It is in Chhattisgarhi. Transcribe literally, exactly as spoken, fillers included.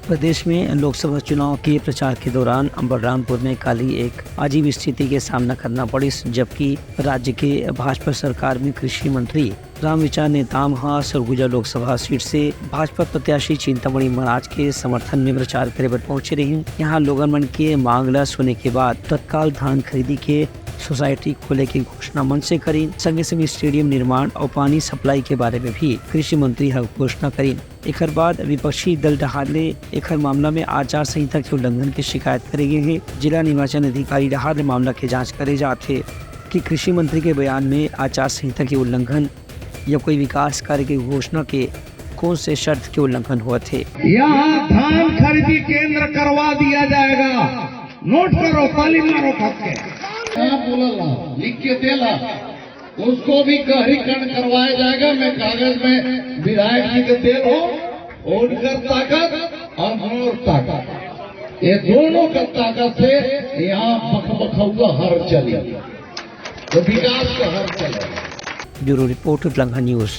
प्रदेश में लोकसभा चुनाव के प्रचार के दौरान बलरामपुर में काली एक अजीब स्थिति के सामना करना पड़िस, जबकि राज्य के भाजपा सरकार में कृषि मंत्री रामविचार नेताम ह सरगुजा लोकसभा सीट से भाजपा प्रत्याशी चिंतामणि महाराज के समर्थन में प्रचार करे बर पहुंचे रहिन। यहाँ लोगन मन के मांग ला सुने के बाद तत्काल धान खरीदी के सोसाइटी खोले के घोषणा मंच से करिन। संगे संगे स्टेडियम निर्माण और पानी सप्लाई के बारे में भी कृषि मंत्री ह घोषणा करिन। एखर बाद विपक्षी दल डहार ले एखर मामला में आचार संहिता के उल्लंघन के शिकायत करे गे हे। जिला निर्वाचन अधिकारी डहार ले मामला के जांच करे जात हे कि कृषि मंत्री के बयान में आचार संहिता के उल्लंघन या कोई विकास कार्य के घोषणा के कौन से शर्त के उल्लंघन होवत हे। यहाँ धान खरीदी केंद्र करवा दिया जाएगा। नोट करो, ताली मारो ठोक के। क्या बोला ला, लिख के दे ला, उसको भी गहरीकरण करवाया जाएगा। मैं कागज में विधायक जी के दे रहा हूँ, उनकर ताकत और मोर ताकत, ये दोनों का ताकत से यहाँ बकबकौआ हर चली, तो विकास का हर चले। Bureau report, Utlangha news.